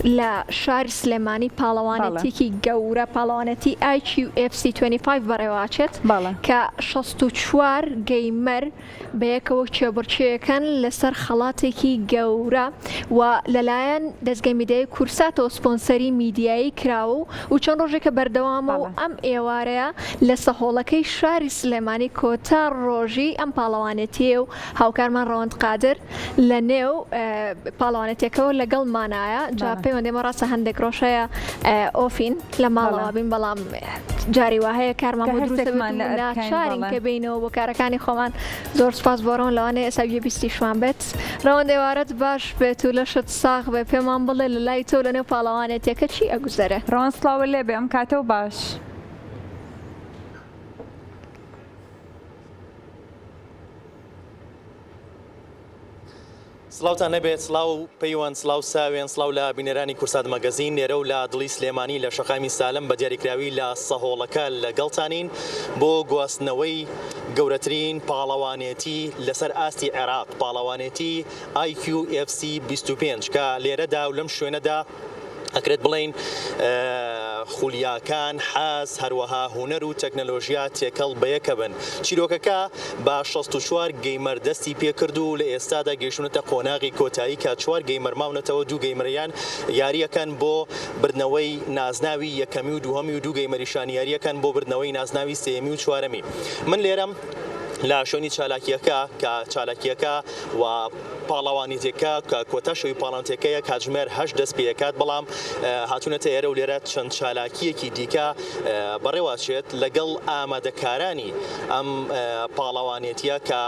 لە شاری سلێمانی پاڵەوانێتیەکی گەورە پاڵەوانێتی IQFC 25 بەڕێوەئەچێت کە 64 gamer بەیەکەوە کێبڕکێیەکەن لەسەر خەڵاتێکی گەورە و لەلایەن دەزگای میدیایی کورساتەوە سپۆنسەری میدیایی کراوە و چەند ڕۆژێکە بەردەوامە و ئەم ئێوارەیە لە سەهۆڵەکەی شاری سلێمانی کۆتا ڕۆژی ئەم پاڵەوانێتییە و هاوکارمان ڕەوەند قادر لە نێو پاڵەوانێتیەکەوە لەگەڵمانایە جا پەیوەندی ئێمە ڕاستە هەندێک ڕۆژ هەیە off ین لە ماڵەوە بین بەڵام جاری وا هەیە کارمان بۆ دروستە بێت و ناچارین کە بینەوە بۆ کارەکانی خۆمان. زۆر سوپاس بۆ ڕەوەند لەوانەیە ئێستا گوێبیستیشمان بێت. ڕەوەند ئێوارەت باش بێت و لەشت ساغ بێ پێمان بڵێ لە لای تۆ لە نێو پاڵەوانێتیەکە چی ئەگوزەرێ؟ ڕەوەند سڵاوت لێبێ ئەم کاتەو باش. سڵاوتان لێبێت سڵاو پەیوەند سڵاو ساوێن سڵاو لە بینەرانی کورسات مەگەزین لێرە و لە دڵی سلێمانی لە شەقامی سالم بە دیاریکراوی لە سەهۆڵەکە لەگەڵتانین بۆ گواستنەوەی گەورەترین پاڵەوانێتی لەسەر ئاستی عێراق پاڵەوانێتی IQFC 25 کە لێرەدا و لەم شوێنەدا ئەکرێت بڵێین خولیاکان، حەز، هەروەها هونەر و تەکنەلۆژیا تێکەڵ بەیەکەبن. چیرۆکەکە بە 64 gamer دەستی پێکرد و لە ئێستادا گەیشتوونەتە قۆناغی کۆتایی کە چوار gamer ماونەتەوە، دوو gamer یان یارییەکەن بۆ بردنەوەی نازناوی یەکەمی و دووهەمی و دوو gamer یشان یارییەکەن بۆ بردنەوەی نازناوی سێیەمی و چوارەمی. من لێرەم لە شوێنی چالاکییەکە کە چالاکییەکە و پاڵەوانێتیەکە کە کۆتا شەوی پاڵەوانێتیەکەیە کاتژمێر هەشت دەست پێکات، بەڵام هاتوونەتە ئێرە و لێرە چەند چالاکییەکی دیکە بەڕێوەچێت لەگەڵ ئامادەکارانی ئەم پاڵەوانێتیە کە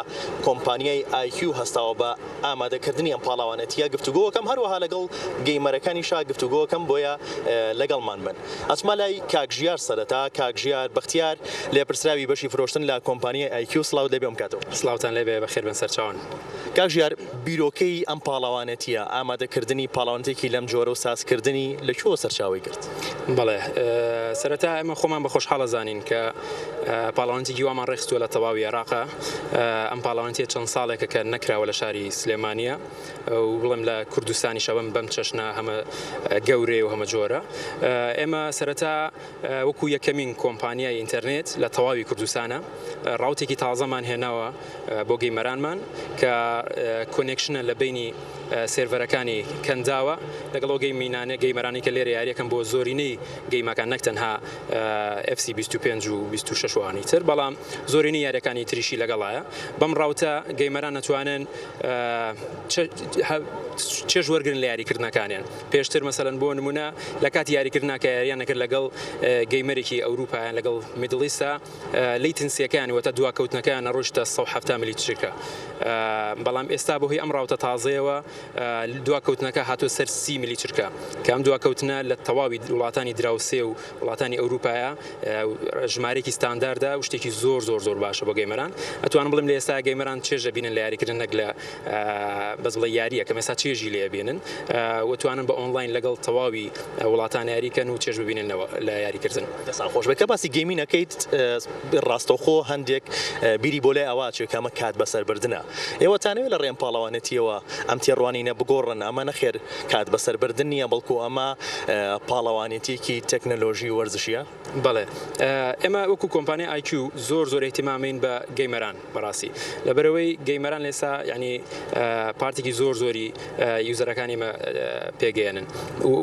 کۆمپانیای IQ هەستاوە بە ئامادەکردنی ئەم پاڵەوانێتیە گفتوگۆکەم، هەروەها لەگەڵ gamer ەکانیشا گفتوگۆکەم، بۆیە لەگەڵمان بن. ئەچمە لای کاک ژیار سەرەتا، کاک ژیار بەختیار لێپرسراوی بەشی فرۆشتن لە کۆمپانیای IQ سڵاوت لێبێ ئەم کاتەوە. سڵاوتان لێبێ بەخێربێن سەرچاوان. کاک ژیار بیرۆکەی ئەم پاڵەوانێتیە، ئامادەکردنی پاڵەوانێتیەکی لەم جۆرە و سازکردنی لە کوێوە سەرچاوەی گرت؟ بەڵێ سەرەتا ئێمە خۆمان بە خۆشحاڵ ئەزانین کە پاڵەوانێتیەکی وامان ڕێکخستووە لە تەواوی عێراقا، ئەم پاڵەوانێتیە چەند ساڵێکە کە نەکراوە لە شاری سلێمانیە و بڵێم لە کوردستانیشە بەم بەم چەشنە هەمە گەورەیە و هەمە جۆرە. ئێمە سەرەتا وەکو یەکەمین کۆمپانیای ئینتەرنێت لە تەواوی کوردستانە route ێکی تازەمان هێناوە بۆ gamer انمان کە connection ە لە بینی server ەکانی کەنداوە لەگەڵ ئەو gaming انە gamer انی کە لێرە یاریەکەن بۆ زۆرینەی game ەکان نەک تەنها FC 25 و 26 وانی تر بەڵام زۆرینەی یاریەکانی تریشی لەگەڵایە بەم route ە gamer ان نەتوانن چێژ وەرگن لە یاریکردنەکانیان پێشتر مەسەلەن بۆ نمونە لە کاتی یاریکردنا کە یاریان نەکرد لەگەڵ gamer ێکی ئەوروپایان لەگەڵ Middle East ا latency ەکەیان وەتە دواکەوتنەکەیان نەڕۆیشتە 170 ملی چرکە بەڵام ئێستا بەهۆی ئەم route ە تازەیەوە دواکەوتنەکە هاتووە سەر 30 ملی چرکە کە ئەم دواکەوتنە لە تەواوی وڵاتانی دراوسێ و وڵاتانی ئەوروپایە ژمارەیەکی ستانداردە و شتێکی زۆر زۆر زۆر باشە بۆ gamer ان ئەتوانم بڵێم لە ئێستا gamer ان چێژ ئەبینن لە یاریکردن نەک لە بەس بڵێ یاریەکەم ئێستا چێژی لێ بینن و توانن بە ئۆنلاین لەگەڵ تەواوی وڵاتان یاریکەن و چێژ ببیننەوە لە یاریکردن. دەستان خۆش بێت کە باسی gaming ئەکەیت ڕاستەوخۆ هەندێک بیری بۆ لای ئەوە ئەچێت کە ئەمە کات بەسەربردنە ئێوە تانەوێت لە ڕێی ئەم پاڵەوانێتیەوە ئەم تێڕوانینە بگۆڕن ئەمە نەخێر کات بەسەربردن نییە بەڵکو ئەمە پاڵەوانێتیەکی تەکنەلۆژی وەرزشیە؟ بەڵێ ئێمە وەکو کۆمپانیای IQ زۆر زۆر ئیهتیمامین بە gamer ان بەڕاستی لەبەرەوەی gamer ان لێسا یعنی part ێکی زۆر زۆری user ەکانی ئێمە پێگەیەنن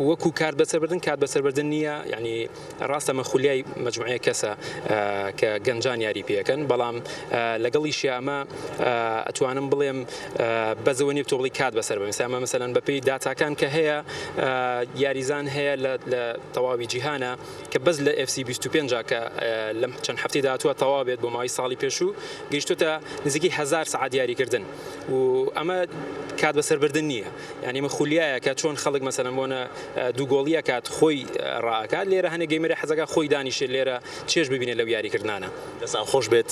وەکو کات بەسەربردن کات بەسەربردن نییە یعنی ڕاستە ئەمە خولیای مەجموعەیەک کەسە کە گەنجان یاری پێەکەن بەڵام لەگەڵیشیا ئەمە ئەتوانم بڵێم بەزەوە نیە تۆ بڵی کات بەسەر بەم ئێستا ئەمە مەسەلەن بەپێی داتاکان کە هەیە یاریزان هەیە لە تەواوی جیهانە کە بەس لە FC 25 کە لەم چەند هەفتەی داهاتووە تەواو بێت بۆ ماوەی ساڵی پێشوو گەیشتوتە نزیکەی 1000 سەعات یاریکردن و ئەمە کات بەسەربردن نییە یعنی ئەمە خولیایە کە چۆن خەڵک مەسەلەن بۆنە دوو گۆڵیە کات خۆی ڕاکات لێرە هەنێ gamer ە حەزەکە خۆی دانیشێت لێرە چێژ ببینێت لەو یاریکردنانە. دەستان خۆش بێت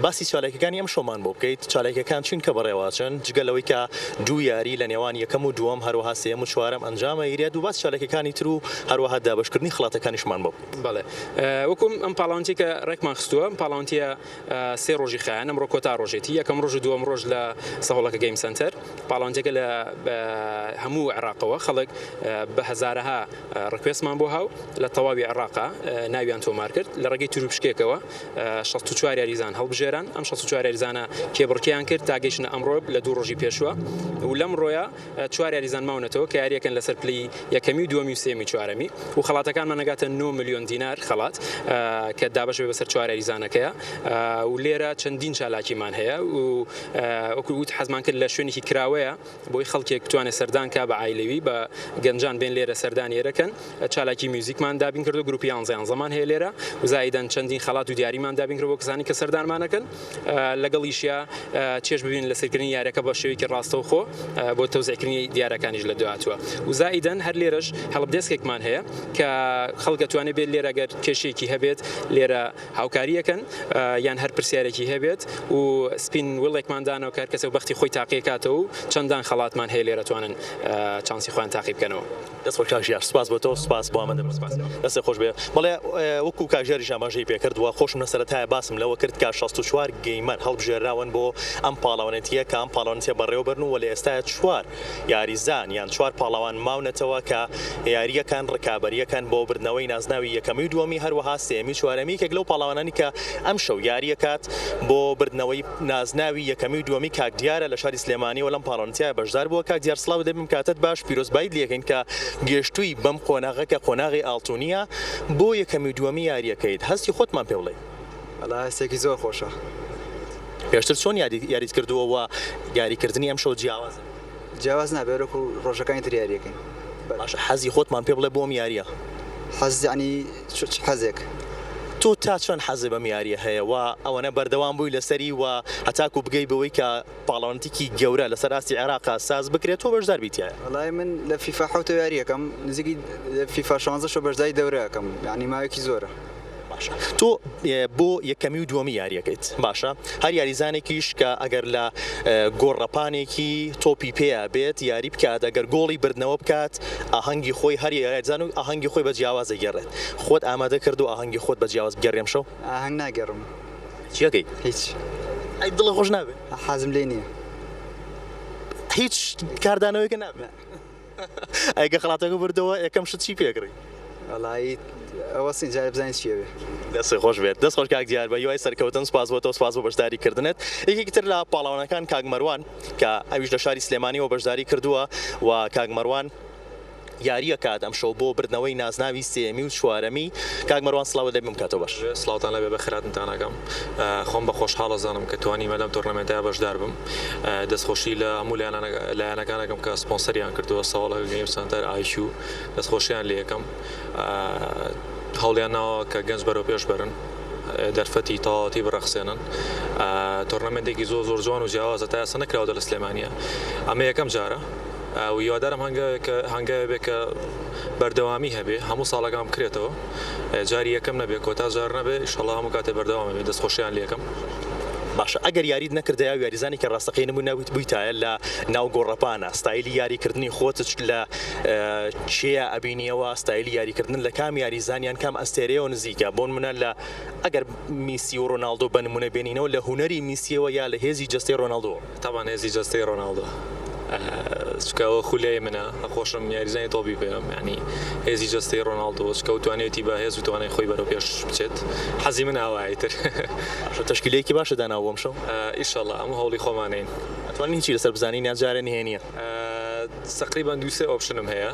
باسی چالاکیەکانی ئەم شەومان بۆ بکەیت چالاکیەکان چین کە بەڕێوەچن جگە لەوەی کە دوو یاری لە نێوان یەکەم و دووەم هەروەها سێیەم و چوارەم ئەنجام ئەگیرێت و باسی چالاکیەکانی تر و هەروەها دابەشکردنی خەڵاتەکانیشمان بۆ بکەیت. بەڵێ وەکو ئەم پاڵاوتیە کە ڕێکمان خستووە ئەم پاڵاوتیە سێ ڕۆژی خایان ئەمڕۆ کۆتا ڕۆژێتی یەکەم ڕۆژ و دووەم ڕۆژ لە سەهۆڵەکە game center. پاڵەوانێتیەکە لە هەموو عێراقەوە خەڵک بە هەزارەها request مان بۆ هاو لە تەواوی عێراقا ناویان تۆمار کرد لە ڕێگەی تروپشکێکەوە 64 یاریزان هەڵبژێران ئەم 64 یاریزانە کێبڕکێیان کرد تا گەیشتنە ئەمڕۆ لە دوو ڕۆژی پێشوە و لەم ڕۆیە چوار یاریزان ماونەتەوە کە یاریەکەن لەسەر پلەی یەکەمی و دووەمی و سێمی چوارەمی و خەڵاتەکانمان نەگاتە 9 ملیۆن دینار خەڵات کە دابەش بێ بەسەر چوار یاریزانەکەیە و لێرە چەندین چالاکیمان هەیە و وەکو وت حەزمان کرد لە شوێنێکی کراوەیە بۆی خەڵکێک بتوانێت سەردان کا بە عایلەوی بە گەنجان بێن لێرە سەردانی ئێرەکەن چالاکی میوزیکمان دابین کردو گروپی یانزە یانزەمان هەیە لێرە و زایدەن چەندین خەڵات و دیاریمان دابین کرد بۆ کەسانی کە سەردانمانەکەن لەگەڵیشیا چێژ ببین لە سەیرکردنی یاریەکە بە شێوەیەکی ڕاستەوخۆ بۆ تەوزیعکردنی دیارەکانیش لە داهاتووە و زائیدەن هەر لێرەش help desk ێکمان هەیە کە خەڵک ئەتوانێت بێت لێرە گەر کێشەیەکی هەبێت لێرە هاوکاریەکەن یان هەر پرسیارێکی هەبێت و spin wheel ێکمان دانەوە کە هەر کەسێک بەختی خۆی تاقیکاتەوە و چەندان خەڵاتمان هەیە لێرە توانن چانسی خۆیان تاقی بکەنەوە. دەست خۆش کاک ژیار سوپاس بۆ تۆ سوپاس بۆ ئامادەبوون. سوپاس. دەستت خۆش بێ. بەڵێ وەکو کاک ژیاریش ئاماژەی پێکرد و خۆشم لە سەرەتایە باسم لەوە کرد کە 64 gamer هەڵبژێراون بۆ ئەم پاڵەوانێتییە کە ئەم پاڵەوانێتییە بەڕێوەبەرن و لە ئێستایا چوار یاریزان یان چوار پاڵەوان ماونەتەوە کە یارییەکان ڕکابەرییەکەن بۆ بردنەوەی نازناوی یەکەمی و دووەمی هەروەها سێیەمی و چوارەمی یەکێک لەو پاڵەوانانی کە ئەمشەو یارییەکات بۆ بردنەوەی نازناوی یەکەمی و دووەمی کاک دیارە لە شاری سلێمانیەوە لەم پاڵەوانێتیە بەشدار بووە کاک دیار سڵاوت لێبم کاتت باش پیرۆزبایت لێکەین کە گێشتووی بەم قۆناغە کە قۆناغی ئاڵتونیە بۆ یەکەمی و دووەمی یاریەکەیت هەستی خۆتمان پێ بڵێ. وەڵا هەستێکی زۆر خۆشە. پێشتر چۆن یاریت کردووە و یاریکردنی ئەمشەو جیاوازە؟ جیاواز نابێ وەکو ڕۆژەکانی تر یاریەکەین. باشە حەزی خۆتمان پێ بڵێ بۆ ئەم یاریە. حەز یەعنی چ حەزێک؟ تۆ تا چەند حەزت بەم یاریە هەیە و ئەوەنە بەردەوام بووی لەسەری و هەتاکو بگەی بەوەی کە پاڵەوانێتیکی گەورە لەسەر ئاستی عێراقا ساز بکرێت تۆ بەشدار بی تیایا؟ وەڵای من لە فیفا حەوتەوە یاری ئەکەم نزیکی فیفا شانزەشەوە بەشداری دەورە ئەکەم یەعنی ماوەیەکی زۆرە. باشە تۆ بۆ یەکەمی و دووەمی یاریەکەیت باشە هەر یاریزانێکیش کە ئەگەر لە گۆڕەپانێکی تۆپی پێیا بێت یاری بکات ئەگەر گۆڵی بردنەوە بکات ئاهەنگی خۆی هەر یاریزان و ئاهەنگی خۆی بە جیاواز دەگێڕێت خۆت ئامادە کرد و ئاهەنگی خۆت بە جیاواز بگێڕی ئەمشەو؟ ئاهەنگ ناگێڕم. چیەکەی؟ هیچ. ئەی دڵت خۆش نابێ؟ حەزم لێی نییە. هیچ کاردانەوەیەکە نابێ؟ ئەی گە خەڵاتەکە بردەوە یەکەم شت چی پێکڕی؟ وەڵایی ئەوە سین جارێ بزانین چی ئەبێ. دەست خۆش بێت دەست خۆش کاک دیار بە هیوای سەرکەوتن سپاس بۆ تۆ سپاس بۆ بەشداری کردنت یەکێکی تر لە پاڵەوانەکان کاک مەروان کە ئەویش لە شاری سلێمانیەوە بەشداری کردووە و کاک مەروان یاریەکات ئەمشەو بۆ بردنەوەی نازناوی سێیەمی و چوارەمی کاک مەروان سڵاوت لێ بمکاتەوە باش. سڵاوتان لێبێ بەخێرهاتنتان ئەکەم خۆم بە خۆشحاڵ ئەزانم کە توانیمە لەم tournament ە بەشدار بم دەستخۆشی لە هەموو لایەنەکان ئەکەم کە سپۆنسەریان کردووە سەواڵەکە Game Center IQ دەستخۆشیان لێ ئەکەم هەوڵیان ناوە کە گەنج بەرەو پێش بەرن دەرفەتی تەواوەتی بڕەخسێنن tournament ێکی زۆر زۆر جوان و جیاوازە تا ئێستا نەکراوە لە سلێمانیە ئەمە یەکەم جارە و هیوادارم هەنگاوێک بێ کە بەردەوامی هەبێ هەموو ساڵەکان بکرێتەوە جاری یەکەم نەبێ کۆتا جار نەبێ ئیشەڵا هەموو کاتێ بەردەوام بێ دەستخۆشیان لێکەم. باشە ئەگەر یاریت نەکردایە و یاریزانێکی ڕاستەقینە بووی ناوت بوویتایە لە ناو گۆڕەپانە ستایلی یاریکردنی خۆت لە کێیە ئەبینیەوە ستایلی یاریکردن لە کام یاریزان یان کام ئەستێرەیەوە نزیکە بۆ نمونە لە ئەگەر میسی و ڕۆناڵدۆ بە نمونە بێنینەوە لە هونەری میسیەوە یا لە هێزی جەستەی ڕۆناڵدۆوە؟ تەبعەن هێزی جەستەی ڕۆناڵدۆ چونکە ئەوە خولیای منە خۆشم یاریزانی تۆپی پێم یعنی هێزی جەستەی ڕۆناڵدۆ چونکە ئەو توانیویەتی بە هێز و توانای خۆی بەرەو پێش بچێت حەزی من ئاوایە ئیتر. باشە تەشکیلەیەکی باشە داناوە بۆ ئەمشەو؟ ئیشەڵا هەموو هەوڵی خۆمانین. ئەتوانین هیچی لەسەر بزانین یان جارێ نهێنیە؟ تەقریبەن دوو سێ option م هەیە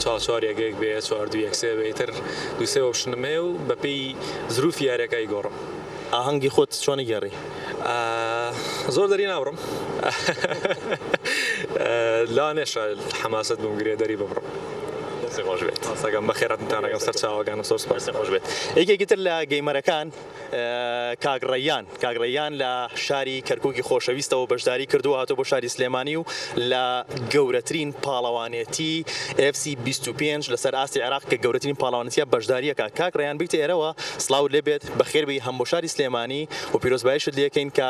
چوار چوار یەک یەک بێ چوار دوو یەک سێ بێ ئیتر دوو سێ option م هەیە و بەپێی زروفی یاریەکە ئەیگۆڕم. ئاهەنگی خۆت چۆن ئەگێڕی؟ زۆر دەری نابڕم لەوانەیەشە حەماسەت بمگرێ دەری ببڕم. دەستت خۆش بێت. سپاسەکەم بەخێرهاتنتان ئەکەم سەرچاوەکانم زۆر سپاس. دەستت خۆش بێت. یەکێکی تر لە gamer ەکان کاک ڕەیان کاک ڕەیان لە شاری کەرکوکی خۆشەویستەوە بەشداری کردووە هاتووە بۆ شاری سلێمانی و لە گەورەترین پاڵەوانێتی FC 25 لەسەر ئاستی عێراق کە گەورەترین پاڵەوانێتیە بەشداریەکە کاک ڕەیان بیتە ئێرەوە سڵاوت لێبێت بەخێربێی هەم بۆ شاری سلێمانی و پیرۆزباییشت لێکەین کە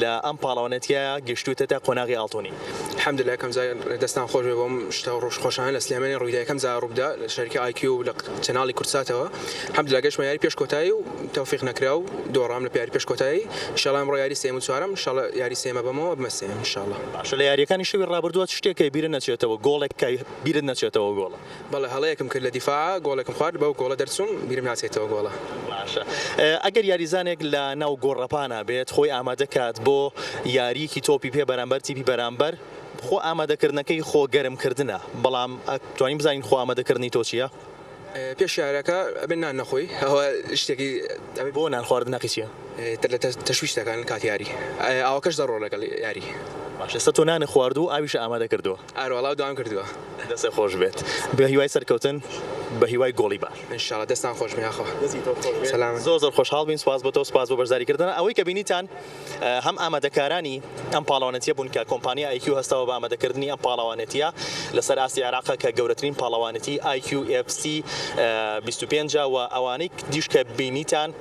لە ئەم پاڵەوانێتیە گەشتوویتەتە قۆناغی ئاڵتونی. الحمدللە یەکەم جار دەستان خۆش بێ بۆم شتە ڕۆژ خۆشانە لە سلێمانی ڕوویدا یەکەم جار ڕووبدا لە شەریکە IQ لە channel ی کوردساتەوە الحمدللە گەشتمە یاری پێش کۆتایی و تەوفیق نەکرا و دۆڕام لە یاری پێش کۆتایی ان شاء الله ئەمڕۆ یاری سێیەم و چوارەم ان شاء الله یاری سێیەمە بەمەوە بمە سێیەم ان شاء الله. باشە لە یاریەکانی شەوی ڕابردووە چ شتێک هەیە بیرت نەچێتەوە گۆڵێک کە بیرت نەچێتەوە گۆڵە؟ بەڵێ هەڵەیەکم کرد لە دیفاع گۆڵێکم خوارد بەو گۆڵە دەرچووم بیرم ناچێتەوە گۆڵە. باشە ئەگەر یاریزانێک لە ناو گۆڕەپانا بێت خۆی ئامادە کات بۆ یاریەکی تۆپی پێ بەرامبەر تیپی بەرامبەر خۆ ئامادەکردنەکەی خۆ گەرم کردنە بەڵام ئەتوانین بزانین خۆ ئامادەکردنی تۆ چیە؟ پێش یارەکە ئەبێ نان نەخۆی ئەوە شتێکی ئەبێ. بۆ نان خواردن هەقی چیە؟ لە تەشویش دەکەن کاتی یاری ئاوەکەش دەڕۆ لەگەڵ یاری. باشە ئێستا تۆ نانت خواردوو و ئاویشت ئامادە کردووە؟ ئارەوەڵا دوام کردووە. دەستت خۆش بێت بە هیوای سەرکەوتن بە هیوای گۆڵی باش. ان شاء اللە دەستان خۆش بێ یاخوا. دەستی تۆ خۆش بێت. سەلامەت. زۆر زۆر خۆشحاڵ بووین سوپاس بۆ تۆ سوپاس بۆ بەشداری کردن ئەوەی کە بینیتان هەم ئامادەکارانی ئەم پاڵەوانێتیە بوون کە کۆمپانیا IQ هەستاوە بە ئامادەکردنی ئەم پاڵەوانێتیە لەسەر ئاستی عێراق کە گەورەترین پاڵەوانێتی IQ FC 25 و ئەوانەی دیش کە بینیتان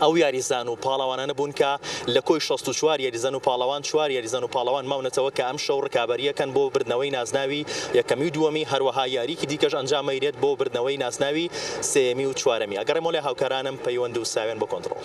ئەو یاریزان و پاڵەوانانە بوون کە لە کۆی 64 یاریزان و پاڵەوان چوار یاریزان و پاڵەوان ماونەتەوە کە ئەمشەو ڕکابەرییەکەن بۆ بردنەوەی نازناوی یەکەمی و دووەمی، هەروەها یارییەکی دیکەش ئەنجام ئەیرێت بۆ بردنەوەی نازناوی سێیەمی و چوارەمی. ئەگەڕێمەوە لای هاوکارانم پەیوەند و ساوێن بۆ کۆنتڕۆڵ.